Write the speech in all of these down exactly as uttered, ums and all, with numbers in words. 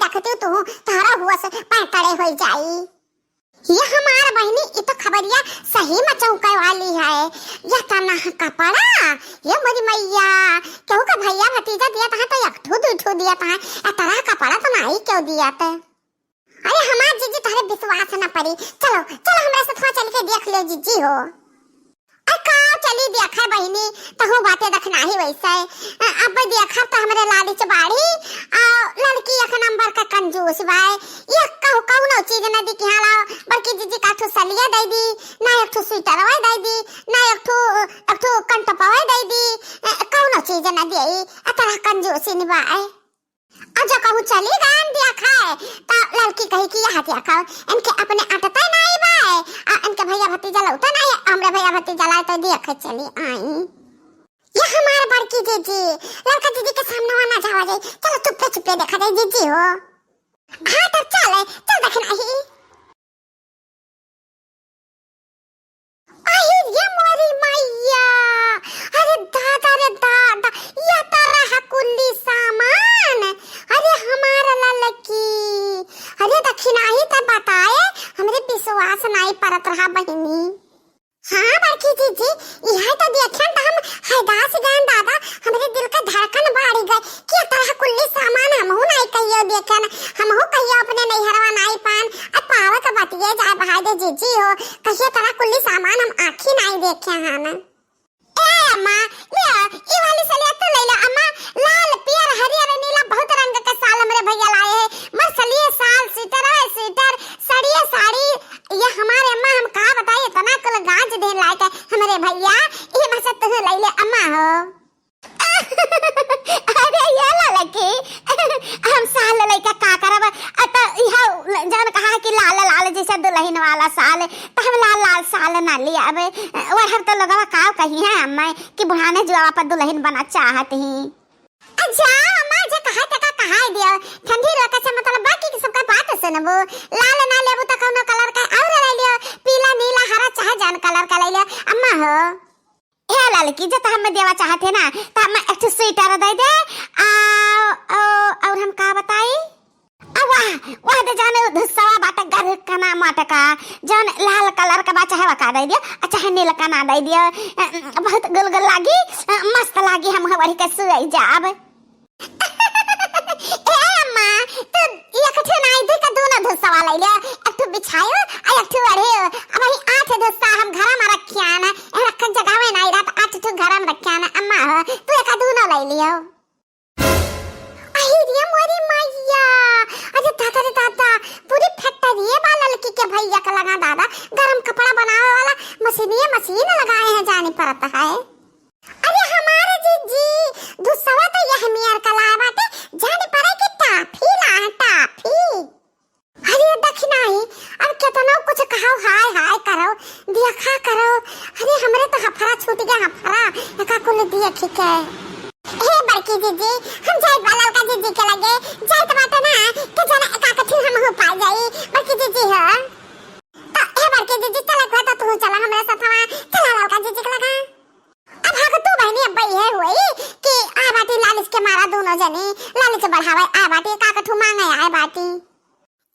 देखतिउ तू, तोहरा हुआ से पैंतरे होइ जाई। ये हमार बहिनी, ई तो खबरिया सही में चौंकाए वाली है। ये तना कपड़ा, ये मोरी मैया, केहू का भैया भतीजा दिया तहाँ तो एक ठो दुइ ठो दिया तहाँ, ए तरह कपड़ा तो नाहीं केहू दिया ते। अरे हमार जीजी तोहरे विश्वास न पड़ी, चलो चलो हमरा साथवा चल के देख ले जीजी हो। अरे का चली देखा बहिनी, तहूँ बाटे दखिनाही वैसे। अ, अब देखा तो हमरे लालिच बाड़ी, आ, लड़की एक नंबर का कंजूस बाय। ये कहू कौनो चीज न दी कि हाँ लाओ, बड़की जीजी का ठू सलिया दे दी, ना एक ठू स्वेटरवा दे दी, ना एक ठू, एक ठू कंटपवा दे दी, अ, कौनो चीज न दी, अ, तरह कंजूसी निभाए। आ जो कहूँ चली गए दिया खाए, तो लड़की कही कि यहाँ दिया खाओ, इनके अपने अटते नहीं बाए, आ इनके भैया भतीजा लौटे नहीं, हमरे भैया भतीजा लाए तो दिया खाए चली आई। ये हमार बड़की जीजी, लड़का जीजी के सामने वहाँ ना जावा जाए, चलो चुप्पे चुप्पे देखा जाए जीजी हो। हाँ तब चले, चल दखिनाही। अरे ये मोरी मैया, अरे दादा रे दादा, या तो रहा कुल्ली सामान। अरे हमार ललकी, अरे दखिनाही त बताए, हमरे विश्वास नाहीं परत रहा बहिनी। हाँ बड़की जीजी, इहे तो देखेन त हम हैदास गएन दादा, हमरे दिल के धड़कन बाढ़ी गए कि ए तरह कुल्ली सामान हमहू नाहीं कहियो देखेन, हमहू कहियो अपने नैहरवा नाहीं पाएन, अब पावे के बतिये जाए भाई दे जीजी हो, कहियो ए तरह कुल्ली सामान हम आँखी नाहीं देखे हन। ए अम्मा, ले, ई वाली सलिया तू ले ले अम्मा, लाल, पियर, हरियर, नीला, बहुत रंग के साल हमरे भैया लाए हैं। मर सलिए साल, स्वेटर है स्वेटर, सड़िए साड़ी। ये हमारे अम्मा, हम का बताई, इतना कुल गाज देन लायक है हमरे भैया, ये में से तू ले ले अम्मा हो। अरे ये ललकी, हम साल लइका का करब? अ, त इहा जौन कहा कि लाल लाल जैसे दुलहिन वाला साल, त हम लाल लाल साल ना लियाब। ओढ़ब त लोगवा का कही है अम्मा कि बुढ़ाने जुआवा पर दुलहिन बना चाहत ही। अच्छा अम्मा, जे कहा त का कहा दियो, ठंडी रोके से मतलब बाकी की सबका बात सुनबो। लाल ना लेबू त कौनो कलर का और ले लियो, पीला नीला हरा चाहे जौन कलर का ले लियो अम्मा हो। ए ललकी, जे त हम देवा चाहत है ना, त हम एक ठो स्वेटर दे दे। आ, ओ, और हम का बताई? आ, वाह, वाह, दे जाने धुस्सवा बाटे गर कना मटका, जौन लाल कलर का बा, चाहे वका दे दियो, आ चाहे नील कना दे दियो। अ, बहुत गुलगुल लागी, अ, मस्त लागी, हम वही के सुई जाब। ए अम्मा, तू एक ठो नाई दे का दोनों धुस्सवा ले ले, एक ठो बिछायो, आ एक ठो ओढ़े। अब वही आठ धुस्सा हम घर में रखियान, ए रखन जगह में नाई रहत, आठ ठो घर में रखियान, अम्मा हो, तू एक दोनों ले लियो। अहि रे मोरी मैया, अरे दादा रे दादा, पूरी फैक्ट्री बा ललकी के भैया के लगा दादा, गरम कपड़ा बनावे वाला मशीनिये मशीन लगाए हैं जानी पड़त है। अरे हमारे जीजी, धुस्सवा तो यह मियर का लाए बाटे, जानी पड़े कि टाफी लाए, टाफी। अरे दखिनाही, अब केतनो कुछ कहो, हाय हाय करो, देखा करो। अरे हमरे तो हफरा छूट गया, हफरा, एका कुल देखी के। हे बड़की जीजी, हम जाइत बा ललका जीजी के लगे, जाइत बाटे ना, के जाने एका कठिन हम हो पा जाई, बड़की जीजी हो। तो हे बड़की जीजी, चला को तो तू चला हमरे साथवा, चला ललका जीजी के लगा। अब हाँ तू बहिनी, अब ये हुई कि आ बाटी लालिच के मारा दोनों जने, लालिच बढ़ावे आ बाटी, का कठू मांगे आए बाटी।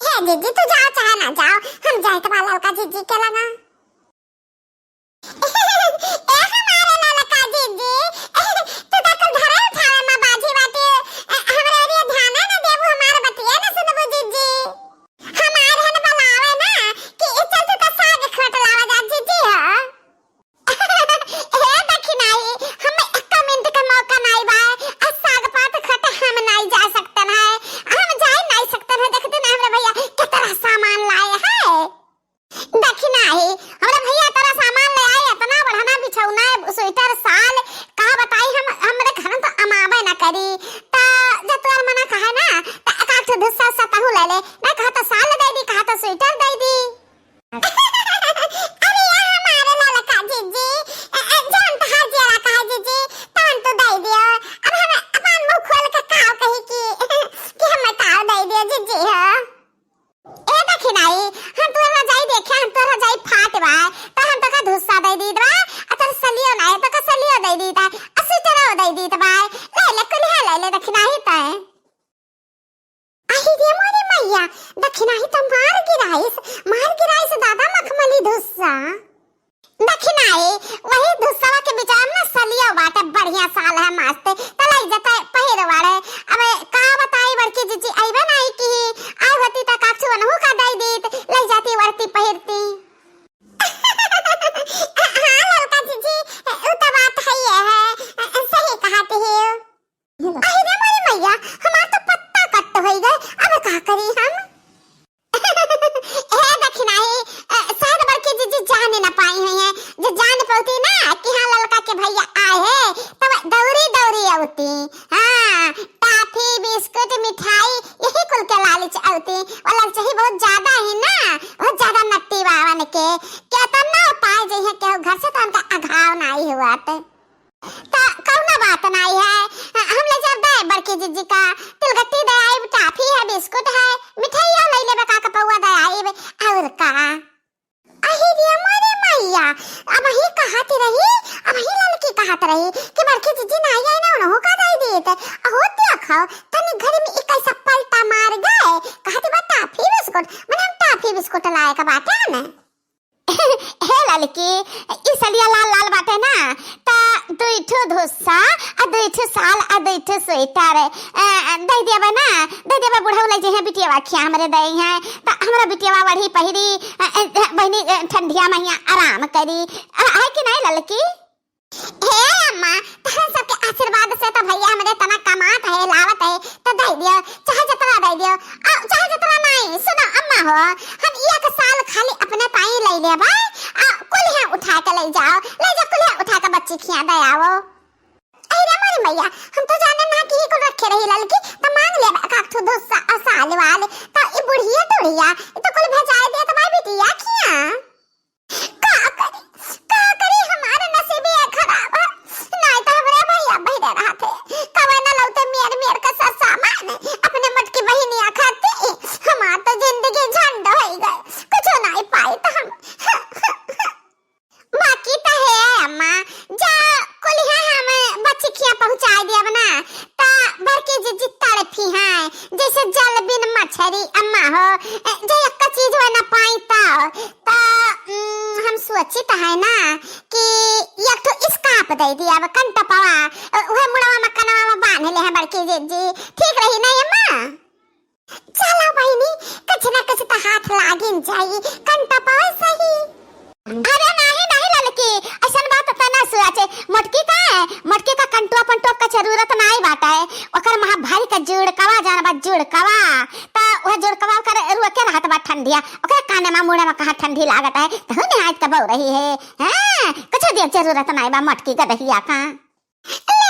हे जीजी, तू जाओ चाहे ना जाओ, हम जाइत बा ललका जीजी के लगा। ए हमारे ललका जीजी, तू तो कुल घरे उठावे में बाझी बाटे, हमरे ओरिया ध्यान ना देबू, हमार बतिया ना सुनबू जीजी। हमार हन बलावे ना कि ई चल तू तो साग खोट लावा जा जीजी हो। हे दखिनाही, हम एक्का मिनट का मौका नाई बा, आ साग पात खटे हम नाई जा सकतन है, हम जाए नाई सकतन है। देखते ना हमरे भैया कितना सामान लाए हैं। दखिनाही, हमरे भैया इतना सामान ले आए, इतना बढ़ना बिछौना, स्वेटर, साल, का बताई हम, हमरे घर में तो अमावे ना करी। त जब तोर मना कहे ना, त एक आध ठो धुस्सा सतहू ले ले, ना कहा तो साल दे दी, कहा तो स्वेटर दे दी। अरे या हमारे ललका जीजी, अ, अ, जौन तहार जियरा कहे जीजी, तौन तू दे दियो। अब हम अपन मुंह खोल के काव कही कि, कि हम काव दे दियो जीजी हो। ए दखिनाही, हम तोर रजाई देखे, हम तोर रजाई फाट बा, त हम तोका धुस्सा दे दीत बा, आ तोर सलियो ना है, तोका सलियो दे दीत है, आ स्वेटरो दे दीत बा। ले ले, कुलिया ले ले दखिनाही तय। अहि रे दखिनाही त मार गिराइस, मार गिराइस दादा मखमली धुस्सा। दखिनाही, वही धुस्सवा के बिचार में सलियो बाटे, बढ़िया साल है मस्त, त लई जते पहिर वड़े। अब का बताई बड़की जिज्जी, अइबे नाई की, आई होती त काकसु वनहु का दई दीत, लई जाती वरती पहिरती। हाँ ललका जिज्जी, उ त बात है, ये है, सही कहत ही। अरे रे मोरी मैया, हमार तो पत्ता कट होई गए, अब का करी हम? ए दखिनाही, अ, शायद बड़की जिज्जी जान न पाई हुई हैं। जे जान पउती ना कि हाँ ललका के भइया आए हैं, तब दौरी दौरी अउती। हाँ, टाफी, बिस्कुट, मिठाई, यही कुल के लालच अउती। वो ललचही बहुत ज्यादा ही ना, बहुत ज्यादा नट्टी बावन के। केतना पाए जइहे केहू घर से, तो उनका अघाव नाई हुआ थे। त कउनो बात नाई है, हम लइ जाब दे बड़की जिज्जी का, तिलगट्टी दे आइब, टाफी है, बिस्कुट है, मिठाइया लइ लेबे का, कपौआ दे आइब, अउर का। अही रे मोरे मैया, अबही कहत रही, अबही ललकी कहत रही कि बड़की जिज्जी नाई आई ना, उनहु का दे देत। अहो देखो, तनी घड़ी में ई कैसा पलटा मार गए, कहत बा टाफी बिस्कुट, मने हम टाफी बिस्कुट लाए का बाटे हमें। हे ललकी, ई सलिया लाल लाल बाटे ना, त दुई ठो धुस्सा, आ दुई ठो साल, आ दुई ठो स्वेटर, अ, दे देबे ना, दे देबे, बुढ़ऊ लइ जइहे बिटियावा खिया हमरे दे हैं, त हमरा बिटियावा वढ़ी पहिरी, अ, अ, बहिनी, अ, ठंडिया महिया आराम करी, अ, है कि नाई ललकी? हे अम्मा, तहन सबके आशीर्वाद से तो भइया हमरे तना कमात है, लावत है, तो दे दियो, चाहे जतरा दे दियो, आ, चाहे जतरा नाई। सुनो अम्मा हो, हम एक साल खाली अपने ताई लइ लेबे, आ, कुल है उठा के लइ जाओ, लइ जा कुल है उठा के बच्ची खिया दे आवो। अरे मोरी मैया, हम तो जाने ना कि ई कुल रखे रही ललकी, तो मांग लेबे का ठो धुस्सा आ साल वाल, तो ई बुढ़िया टुढ़िया, ई तो कुल भेजाए देत बा बिटिया खिया। का करी, का करी, हमार नसीबिया खराब है। नाई तो हमरे भइया बहिरे रहत है। कवे न लौते मेर मेर का सर सामान अपने मोटकी बहिनिया खाती। हमार तो जिंदगी झंड होई गए। कुछो नाई पाई तो हम। बाकी तो है अम्मा, जा कुलिहा हम बच्ची खिया पहुँचाए दियब ना, ता बड़की जिज्जी तड़फी हैं, जैसे जल बिन मछरी अम्मा हो, ए, जे एक्का चीज वह ना पाई तो, तो, उम, हम सोचित है ना कि एक ठो स्कार्फ दे दिया, अब कंटपवा, अ, उहे मुड़वा में कनवा में बांध ले हैं बड़की जिज्जी, ठीक रही ना अम्मा? चला बहिनी, कुछ ना कुछ तो हाथ लागिन जाई, कंटपवा सही। अरे नाही, नाही ललकी, अइसन बात त ना सोचे। मोटकी का है? मोटकी का कंटुआ पंटुआ का जरूरत नाही बाटे। ओकर महा भारी का जुड़कवा जान बा, जुड़कवा। त वह जुड़कवा ओकर रुआ के रहत बा ठंडिया। ओकरे काने मा मुड़े मा कहाँ ठंडी लागत है? तहु निहायत का बउरही है। हाँ, कुछ दिया जरूरत नाही बा मोटकी गदहिया का। ले